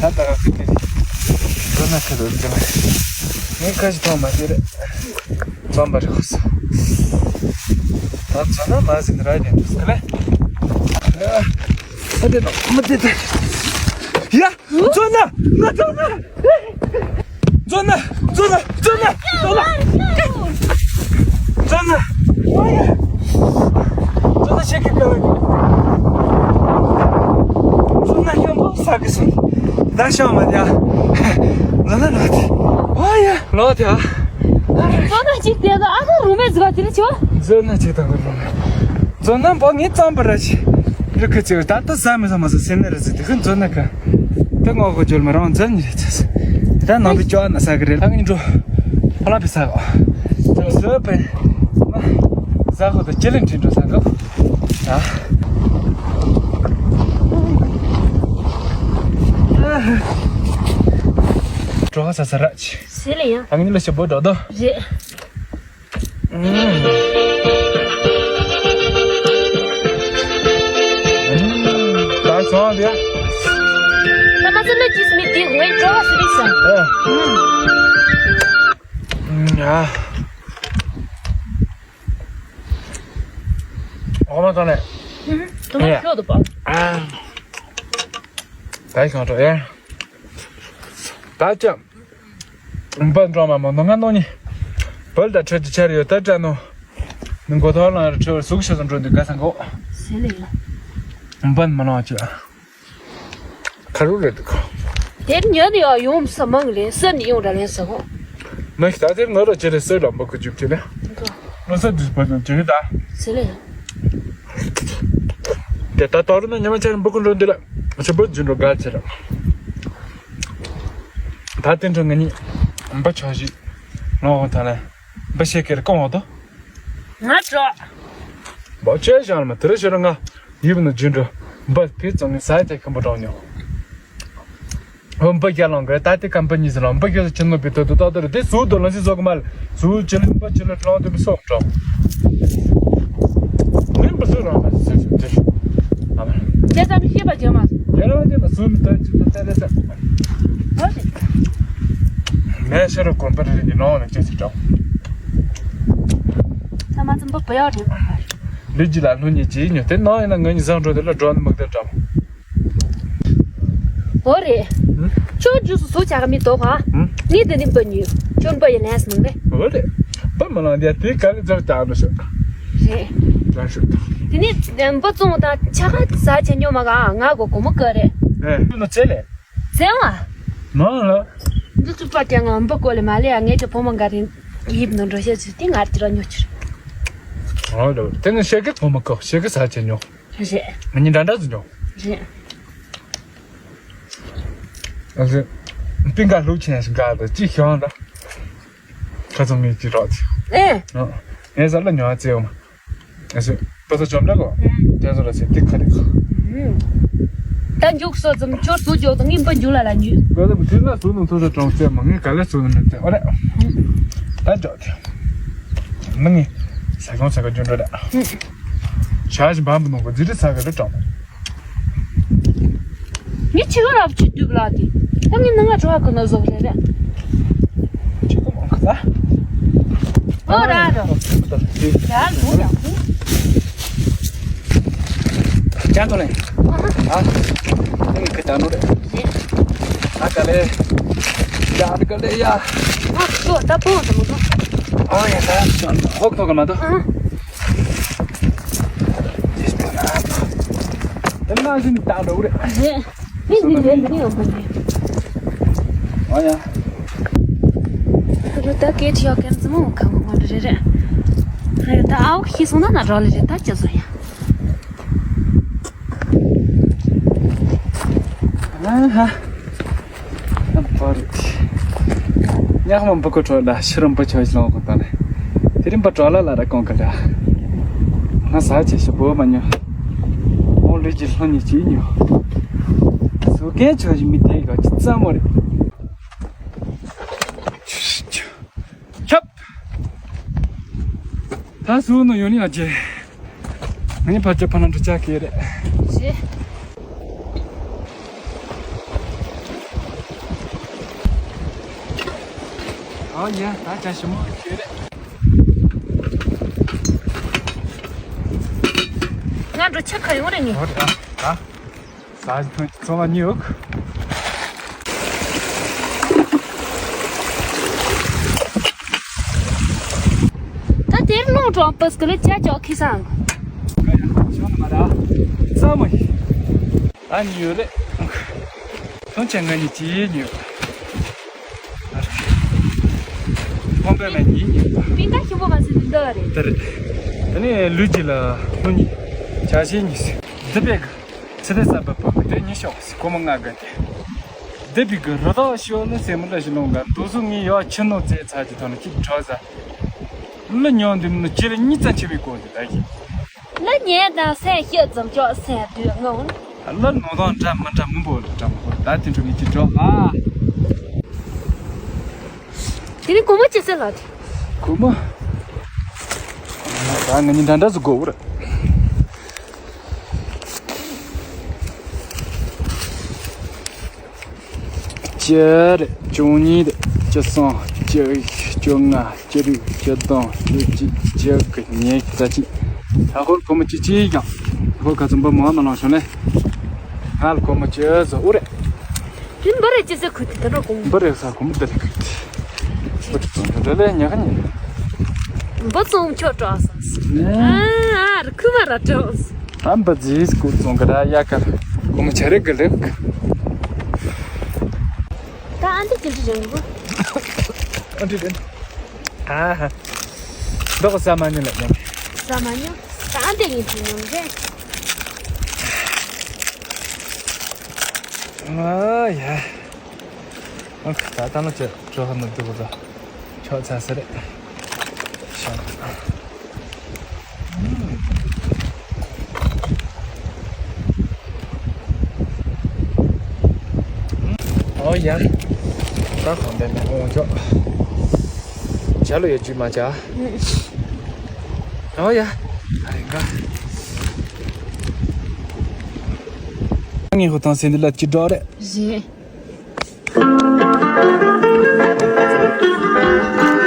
ད་ད་ག་ཁི་དེ། འགྲོ་ན་ཁ་དོ་ཅག་ལེ། ངས་ཁ་ཅིག་ཐོང་མ་དེ་རེད། རྩོམ་པ་རེད་ཧོ་སོ། ད་མཚོན་ན་མ་ཟིན་ར་ཡིན་འདུག་ག་ལེ། ཨ་དེ་དང་མི་དེ་དེ། ཡ། མཚོན་ན་ང་མཚོན་ན། མཚོན་ན་མཚོན་ན་མཚོན་ན་མཚོན་ན། མཚོན་ན། ཨ་ཡ། མཚོན་ན་ཤེས་ཀྱི་ག་ལ། མཚོན་ན་ཡང་མོ་ས་གི་སོང་། ད་ཤང་མ་ཡ། མཚོན་ན་ལ་དེ། ཨ་ཡ། ལོ་དེ་ཨ། མཛོ་ན་ཅིག་དེ་ལ་ཨ་ཁ་རུ་མེ་ཟིག་དེ་ལ་ཆོ། མཛོ་ན་ཅིག་དང་རུ་མེ། མཛོ་ན་བོ་ངའི་རྩམ་པ་ར་ཆི། རི་ཁ་ཅིག་ད་ལྟ་ཟ་མི་ཟ་མ་ཟ་སེ་ནེ་ར་ཟི་དེ་ཁ་མཛོ་ན་ཁ། དེ་ངོ་གོ་ཇོལ་མ་རང་མཛོ་ནི་རེད་ཚ། ད་ནང་པའི་ཅོ་ཨ་ན་ཟ་གི་རེད་ལྷ་ངའི་འགྲོ། ཕ་ལ་པི་ཟ་གོ། ཟ་བས། ཟ་ཁོ་ད་ཅི་ལིན་ཅིན་འགྲོ་ཟ་གོ། ཨ། གྲོགས་ས་ས་ར་ཆི། ཟེར་ལེ་ཡང་། ཨ་ངི་ལ་ཞབས་པོ་འགྲོ་དོ། རེད། ད་སོང་དེ། ད་མ་ཚད་ལ་ཅིས་མི་དེ་ངའི་སྤྲོ་བ་སུ་རིག་སམ། ཨ། ཨ། འོ་མ་ཚོ་ནས། ཨ། ད་གང་འགྲོ་ཡ། ད་ཅམ། འབའ་འགྲོ་མ་མོ་ནོ་ང་ནོ་ནི། བལ་ད་ཁྲོད་ཀྱི་ཆར་ཡོད་ད་དྲ་ནོ། ནི་མགོ་ཐོག་ལ་ཁྲོད་ཟུག་ཤ་ཟ་འགྲོ་འདི་ག་ས་འགོ། ཟེར་ལེ་ཡ། འབའ་མ་ནོ་ཅི། ཁ་རུ་རེད་འདུག་དེར་ཉོ་ནི་ཡོ་ཡོང་ས་མང་ལེ་སར་ནི་ཡོང་ར་ལེན་ས་གོ། མ་ཤི་ད་དེར་ང་ར་ཅི་རེད་སར་ལ་འབའ་ཁུ་འཇུག་ཅི་ལེ། ང་ས་འདུས་པ་ནི་ཅི་རེད་ད། ཟེར་ལེ་ཡ། དེ་ད་དོ་རུ་ན་ཉི་མ་ཆར་འབའ་ཁུ་འགྲོ་འདི་ལ། ཆུ་འབའ་འཇུ་འགྲོ་ག་ཅི་ར། ད་དེ་འཕྲོ་ང་གཉིས་འབའ་ཆོག་ཞིག་ལོང་འོང་ཐ་ན་འབའ་ཤེས་ཀེར་གང་འོང་དོ། ང་འགྲོ། འབའ་ཆེ་ཞང་མ་དེ་ར་ཤོར་ང་ཡིབ་ནི་རྒྱུན་འགྲོ་འབའ་དེ་ཙང་ངི་ས་ཡ་ཁམ་པོ་འགྲོ་ཉོ། འོ་འབའ་རྒྱ་ལོང་གི་ད་དེ་ཁམ་པ་གཉིས་སུ་ལོང་འབའ་རྒྱ་སུ་ཆེན་མོ་པི་ཏོ་དུ་ཏོ་དོ་ར་དེ་སུ་དོ་ལོང་སི་ཟོ་གི་མ་ལ་སུ་ཆེ་ལི་འབའ་ཆེ་ལི་ལོང་དུ་མི་སོ་འགྲོ། མིན་པ་སུ་རང་མ་སུ་སུ་དེ་ཤོ། ཨ་མ། ཁྱེད་ཚང་གི་ཤེས་པ་བྱེད་མ། ཡ་རང་དེ་ལ་སུ་མི་ལྟ་ཅི་ལྟ་ལྟ་ལྟ། ཨོ་ཤི། ངས་ཤ་རུ་གོམ་པ་རེ་རེ་ནི་ལོང་ལ་ཅི་སི་འགྲོ། ཚང་མ་ཚང་པོ་བུ་ཡག་རེད་པ། ལི་ཇི་ལ་ལྷུ་ཉི་ཅི་ཉོ་དེ་ནང་ཡིན་ན་ང་གཉིས་བཟང་འགྲོ་དེ་ལ་འགྲོ་ནི་མི་གདའ་འགྲོ། འོ་རེད། ཧུམ། ཁྱོད་ཇུས་སུ་བཟོ་བྱ་ག་མི་འདུག་ག་ཧུམ། ངས་འདི་ནི་འབའ་ཉོས། ཁྱོད་འབའ་ཡི་ལན་སི་མང་རེད། འོ་རེད། འབའ་མ་ལང་དེ་དེ་ག་ལི་ཛར་བྱ་འགྲོ་ཤོག་རེད། ལན་ཤོག་དེ་ནི་འབའ་བཙོང་དང་ཆ་ག་ཟ་བྱ་ཉོ་མ་ག་ང་གོ་གོ་མོ་ག་རེད། ཨེ། ཁྱོད་ནོ་ཚེ་ལེ། ཟེར་བ། ནོ་ལ། འདི་ཚུགས་པ་ཀྱང་ངམ་པ་ཀོ་ལེ་མ་ལེ་ཡ་ངས་ཀྱི་བུ་མོ་འགའ་རེ་ཡིབ་ནོ་འགྲོ་བཤད་ཚུལ་དེ་ང་ཅི་ར་ཉོ་ཕྱིར། ཨོ་ལོ་དེ་ནི་ཤེ་གི་བུ་མོ་ཀོ་ཤེ་གི་ས་ཆ་ཉོ། རེད། ང་གཉིས་འདྲ་འདྲ་ཟིག་ཉོ། རེད། ཨ་ཙི། པིང་ག་ལུག་ཆེན་ཞིག་འགའ་དང་ཅི་ཤོང་ད། ཁ་ཚང་མི་ཅི་རོགས་ཅི། ཨེ། ཨ། ངས་ས་ལ་ཉོ་བ་ཙེ་འོ་མ། ཨ་ཙི། པ་ས་བཅོམ་འདྲ་གོ། ཨེ། དེ་ཚོ་ལ་ཚེ་ཏིག་ཁ་རེ་ཁ། ཨེ། ད་ རྒྱུགས་སོ་ཙམ་ཁྱོད་ཟུག་རྒྱོག་དང་ངས་འབུ་རྒྱུག་ལ་ལ་ཉུལ། ཀོ་ལ་མི་དུས་ལ་ཟུག་ནང་ཐོག་ས་གྲོང་གསེབ་མ་ངས་ག་ལེ་ཟུག་ནང་མི་ཚེ་ཨོ་རེད། ད་འཇོག་དེ་མི་ངས་ས་གོང་ས་ག་འཇོག་འགྲོ་རེད། ཞག་བཞིན་བམ་པོ་ནང་གི་ཟི་རི་ས་ག་རེ་གྲོང་། ངས་ཆི་ག་རབ་ཆི་དུས་ལ་དེ་ད་ངས་ནང་ང་གྲོགས་ཀི་ནོ་ཟོག་རེད་རེད། ཆི་ག་མང་གི་ད། ཨོ་ར་ར། ཡ་ལུ་ཡ་ཧུ། ཅན་ཐོ་ལེ། ཨ། ཨེ་ཁ་ད་ནོ་རེད། ཨ་ག་ལེ། ཡ་ཨ་ག་ལེ་ཡ། ཨ་ཤོ་ད་པོ་ད་མོ་ད། ཨ་ཡ་ད་ཤོ་ཧོག་ཐོག་ག་མ་ད། ཨ། དེ་ན་བཞིན་ད་འགྲོ་རེད། རེད། མི་འདི་རེད་འདི་ཡོང་གི་རེད། ཨ་ཡ། ད་སྐད་ཆ་ཡོད་མཁན་ཙམ་མོ་ཁ་མོ་ངོ་འདྲ་རེད་རེད། ཨ་ཡ་ད་ཨའོ་ཤི་སོང་ན་ན་རོ་ལེ་རེད་ད་ཅི་བཟོ་ཡ། ཨ་ཧ། ཨ་པ་རེད། ཉག་མ་འབུ་ཀོ་གྲོ་ལ་ཤི་རམ་པ་ཆོས་ལོང་གོ་ད་ལེ། དེ་རིམ་པ་གྲོ་ལ་ལ་ར་གོང་ག་ལ། ང་ས་ཆེ་ཤི་བོ་མ་ཉོ། ཨོ་ལུས་ཀྱི་ལྷོ་ཉི་ཅི་ཉོ། སུ་གན་ཆོས་ཀྱི་མི་དེ་ག་ཅི་ཙམ་མོ་རེད། ཁྱབ། ད་སུ་ནོ་ཡོ་ནི་ཨ་ཅེ། ངའི་ཕ་ཅེ་ཕ་ན་འགྲོ་ཆ་ཁེ་རེད། ཞེ། ཨོ་ཡ་ད་ཅ་ཞི་མོ་ཁེ་རེད། ང་འགྲོ་ཆ་ཁ་ཡོང་རེད་ངས། ཨོ་ད་ད། ས་ཐོན་ཚོ་ལ་ཉི་འུག་ད་དེར་ལོང་གྲོང་པོ་སྐུ་ལ་ཅ་ཅོག་ཁི་སང་། ཀ་ཡ་ཤོ་ན་མ་ར་ཙམ་མ་ཡི་ཨ་ཉི་འུག་རེད། ཐོན་ཆེན་ང་ཉི་ཅི་ཉི་འུག་ཁོང་པའི་མེ་ཉི་ཉི་འུག་པིན་ཀ་ཞིམ་པོ་མ་ཟིན་འདི་འདི་རེད། དེ་རེད། དེ་ནས་ལུས་ཀྱི་ལ་ལྷོ་ཉི་ཆ་ཤས་ཉི་སི་འདི་པའི་གི་ཚེ་རེ་ས་པ་པ་དེ་ཉི་ཤོག་སི་ཀོ་མ་ང་ག་དེ། འདི་པའི་གི་རི་དྭགས་ཤོག་ལ་སེ་མི་ལ་ཞི་ལོང་ག་དུ་སུ་ངི་ཡོ་ཆི་ནོ་ཙེ་ཚ་གི་ཐོག་ནས་ཅིག་ཁྲོ་ས། ལ་ཉོ་འདི་མི་ནི་ཅི་ལ་གཉིས་ཙམ་ཆི་བའི་གོ་དེ་ད་གི། ལ་ཉེ་དང་སེ་ཤི་ཙམ་ཅོག་སེ་དུས་ངོ་། ལ་ནོ་དང་འདྲ་མི་འདྲ་མི་འབོ་ལ་འདྲ་མི་འབོ་ད་དེ་འཕྲོ་ངི་ཅི་འགྲོ་ཨ། དེ་ནི་གོ་མ་ཅི་སེ་ལ་དེ། གོ་མ། ད་ངི་ནི་འདྲ་འདྲ་ཟུ་གོ་བར། བཅུ་རེད། བཅུ་གཉིས་རེད། བཅུ་གསུམ། བཅུ་བཞི། བཅོ་ལྔ། བཅུ་དྲུག་བཅུ་བདུན། བཅུ་གཅིག་བཅུ་དགུ་ཉི་ཤུ་རྩ་གཅིག་ད་ཧོར་ཁོ་མོ་བཅུ་གཅིག་ཀྱང་། ཧོར་ཁ་ཚུམ་པ་མོ་མ་ལང་ཤོ་ནས། ང་ལ་ཁོ་མོ་བཅུ་ཟོ་ཨུ་རེད། དེ་འབུ་རེ་ཅི་ཟེར་ཁུ་དེ་ད་རོ་གོང་འབུ་རེ་ས་ཁོ་མོ་དེ་རེ་ཁུ་དེ། འབུ་དེ་ཙོང་ཁྲོ་རེ་ལས་ཉག་ཉག་འབུ་ཙོང་ཁྱོ་གྲོགས་སོང་སོང་། ཨ་ཨ་ར་ཁུ་མ་ར་གྲོགས། ཨམ་པ་ཛིས་ཀུ་ཙོང་ག་ར་ཡ་ཀ་ཀུ་མ་ཆ་རེ་ག་ལེབ། ད་ཨ་འདི་ཅི་འདྲི་རེད་གོ། ཨ་འདྲི་རེད། ཨ་ཧ། འདོག་ས་མ་ཉོ་ལ་ཉོ། ས་མ་ཉོ། ད་ཨ་འདི་ཡིན་དུ་ཉོ་རེད། ཨ་ཡ། ཨ་ད་ད་ནོ་ཅི་ཅོ་ཧ་མི་འདུག་གོ། ཆོག་ཚ་ས་རེད། ཤ། ཨོ་ཡ། ད་གོང་དེ་ནས་འོང་ཆོག་ཇ་ལོ་ཡ་ཇུས་མ་ཇ། ཨོ་ཡ། ཨ་རེ་ག་ངས་ཧོ་ཐང་སེ་འདི་ལ་ཅི་འགྲོ་རེད། རེད།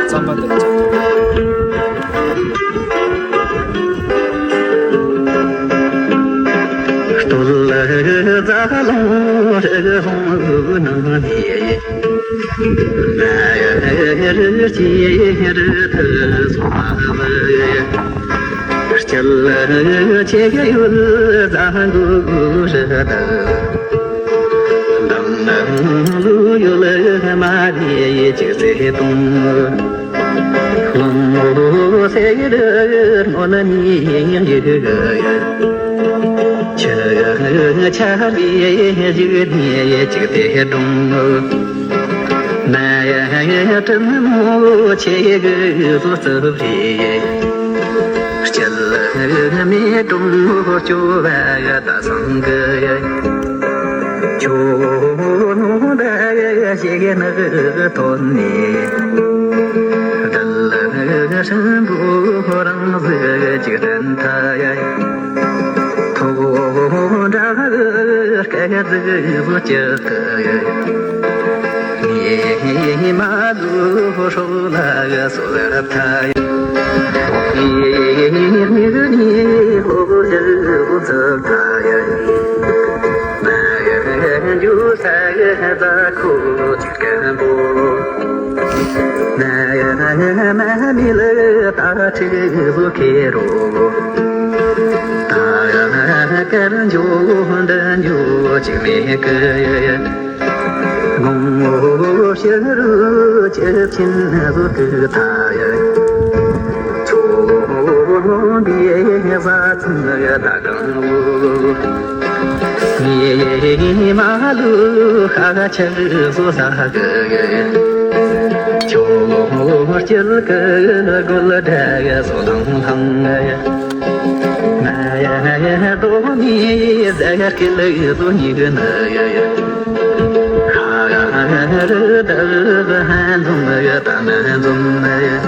རྩམ་པ་དང་། སྟོད་རྩ་ལུང་རི་ལུང་ནང་ནས། ནགས་རི་སྐྱེས་རི་ཐུ་སོང་བ། སྐྱིད་ཆེ་ཡོད་རྫ་མགོ་རི་དང་། འདམ་ལུག་ཡོད་མ་རེད་ཅིག་ཚེ་སྟོང་། ལོ་ངོ་སེ་རི་སྔོན་ནས་ཡོད། ཆུ་ཆར་བའི་གཞུག་ནས་ཅིག་དེ་སྒྲོན། ནས་སྤྲིན་མོ་ཆེ་གི་བཟོ་རྩུབ་རེད། སྐྱིད་མེད་སྒྲོན་མོ་སྐྱོ་བ་ད་སང་གི། ཁྱོད་ནོར་འདྲ་ཞིག་ནག་ཐོན་ནས། བདུད་ལ་ཧྲིན་པོ་རང་གཟིགས་ཅིག་དྲན་ཐལ། ཐོག་འདྲ་སྐད་ཟིག་བཟོ་ཅི་ཐུབ། ངས་མ་ལུས་སྲོག་ལ་གསོལ་ཐལ། ངས་མིག་ནས་ལོ་བཞི་བཟོ་ཐལ། ང་འགྱོ་ས་གི་རྫ་ཁོ་ཅིག་སྐམ་པོ། ང་མ་མི་ལ་ད་ཁྲིག་བཟོ་ཁེ་རོ། ད་ཡང་སྐར་འགྱོ་འདི་འགྱོ་ཅིག་མེད་གི། དགུང་ལོ་བཞི་རུ་ཅི་ཕྱིན་བཟོ་གི་ཐལ། ཁྱོད་འདི་བཟའ་ཚང་ད་གང་བོ། ངས་མ་ལུས་ཤ་ཁྲག་བཟོ་ས་གི། ཁྱོད་སྐྱིད་གི་སྒོ་ལ་འདྲ་བཟོ་ལང་ལང་། ང་ཡ་རྡོ་ནི་ཟ་ག་སྐེ་ལ་བཟོ་ཉི་གི་ན་ཡ་ཡ། ཁ་རི་དག་ཧན་འཛོམས་ཡ་ད་ནན་འཛོམས་ཡ།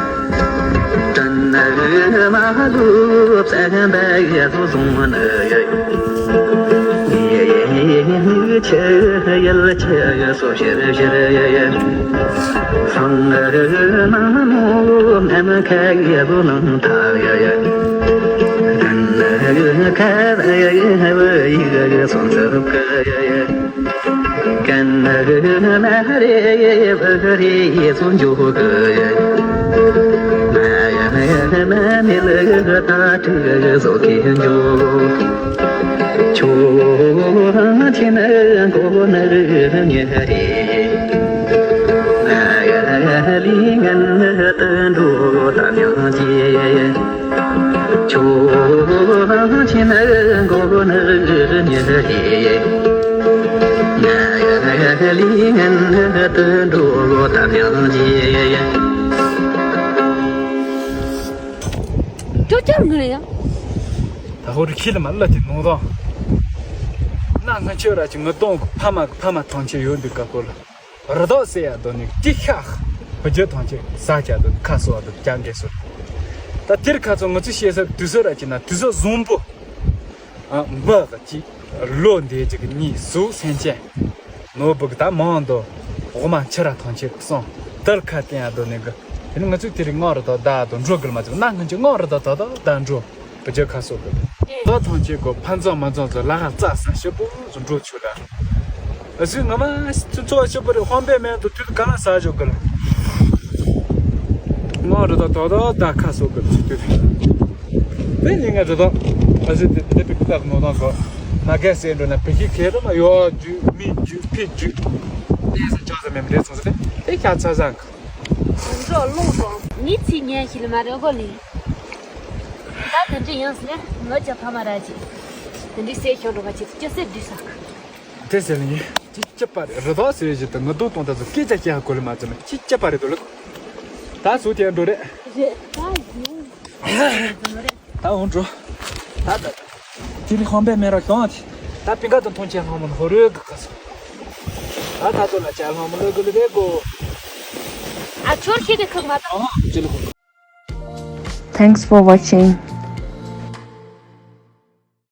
དྲན་ན་མ་ལུས་བསམ་པ་ཡ་བཟོ་བཟུང་ན་ཡ། ཡ་ཆེ་ཡ་ལ་ཆེ་ཡ་སོ་ཤེར་ཤེར་ཡ་ཡ། སང་ལ་ནང་མོ་ནམ་ཁ་ཡ་བོ་ནང་ཐག་ཡ་ཡ། དྲན་ན་ཁ་ཡ་བོ་ཡི་ག་ཡ་སོང་ཚར་ག་ཡ་ཡ། དཀའ་ངལ་མ་རེད་བུ་རེད་སོང་འཇོག་གི། ང་ཡང་མ་མི་ལ་ད་དྲི་བཟོ་གི་འཇོག་ཁྱོད་ཁྱིམ་མགོ་ནར་ཉེ་རེད། ང་ཡང་ལི་ངན་དུ་འགྲོ་ད་མྱང་རྗེས། ཁྱོད་ཁྱིམ་མགོ་ནར་ཉེ་རེད། ང་ཡང་ལི་ངན་དུ་འགྲོ་ད་མྱང་རྗེས། ཅོ་ཅོ་ངུ་ཡ། ད་ཧོ་རི་ཁྱི་ལ་མ་ལ་དེ་ནོ་དང་། ན་ང་ཆོས་ར་ཅི་ངུ་གཏོང་གི་ཕ་མ་གི་ཕ་མ་ཐང་ཆེ་ཡོད་འདུག་ག་ཀོ་ལ། རི་དྭགས་ཟེར་ཡ་དོ་ནི་ཀི་ཤ། བུ་རྒྱུད་ཐང་ཆེ་ཟ་བྱ་དོ་ནི་ཁ་གསོ་བ་དོ་ཀྱང་འགྲེལ་སོ། ད་དེར་ཁ་ཚོ་ང་ཚོ་ཤེས་ས་དུས་ཚོད་ར་ཅི་ན་དུས་ཚོད་བཟང་པོ། ཨ་འབུ་གི་ཅི། ལོ་འདས་ཅིག་གི་གཉིས་སུ་སེམས་ཅན། ནོར་བུ་གི་ད་མང་དོ། འོག་མ་ཆུ་ར་ཐང་ཆེ་གི་སོང་། དལ་ཁ་བསྟན་ཡ་དོ་ནི་གི། དེ་ནི་ང་ཚོས་དེ་རིང་སྔོན་རི་དྭགས་ད་དོ་འགྲོ་གི་ལ་མ་ཚོ་ན་ང་ཚོས་སྔོན་རི་དྭགས་ད་ད་ད་འགྲོ། བུ་རྒྱུད་ཁ་གསོ་གི། ད་ཐང་ཆེ་གོ་ཕན་ཚུན་མ་འཛོམས་ཚོ་ལ་ཧ་རྩ་ས་ཞིབ་པོ་ཚོ་འགྲོ་ཆུ་ལ། ཨ་སུས་ང་མ་ཚོ་ཚོ་ཞིབ་པོ་རེ་ཧོན་པའི་མེན་དུ་དུས་ག་ལ་ས་ཞོག་གི་ལ། ང་རི་དྭགས་ད་ད་ད་ཁ་གསོ་གི་ཚུལ་དུས། དེ་ནི་ང་རི་དྭགས་ཨ་སུ་དེ་དེ་པི་ཀི་ཏག་ནོ་དང་གོ་མ་གས་སེ་འགྲོ་ན་པི་ཀི་ཁེ་རི་མ་ཡོ་རྒྱུ་མི་རྒྱུ་ཕི་རྒྱུ། དེ་ས་ཅོག་ས་མེ་མི་རེ་ཚོ་ས་དེ་དེ་ཁ་ཚ་ཟང་གི། འགྲོ་ལོང་སོང་། མི་ཚེ་ཉན་ཞིག་ལ་མ་རེད་གོ་ལི། ད་དེ་འདྲ་ཡང་ཟེར་ནས་ངོ་ཅག་ཕ་མ་ར་ཅིག་དེ་འདྲའི་སེ་ཤོར་འགྲོ་བ་ཅིག་སྐྱོ་སེ་བསྡུས་ས། དེ་ཟེར་ནས་ཅི་སྐྱིད་པ་རེད། རི་དྭགས་ཟེར་བཞིན་དུ་ངུ་རྡོ་གཏོང་ད་ཚོ་སྐད་ཆ་བཤད་ཧ་གོ་ལེ་མ་ཚོ་ནི་ཅི་སྐྱིད་པ་རེད་དོ་ལེ། ད་སུ་དེ་འགྲོ་རེད། རེད་ད་ཡིན། ད་འོང་འགྲོ། ད་ད་ད། དེ་རིང་ཧོན་པའི་མེ་ར་གྱོང་དེ། ད་པིང་ཀ་དང་ཐོང་ཆེན་ཧོན་མོ་ཧོ་རོས་གི་ག་སོ། ད་ད་ཚོ་ལ་ཆ་ཧོན་མོ་ལོ་གི་ལི་རེ་གོ། ཨ་ཆོར་ཁྱེད་ཀྱི་ཁུག་མ་ད། ཨ་ཅི་ལོ། Thanks for watching.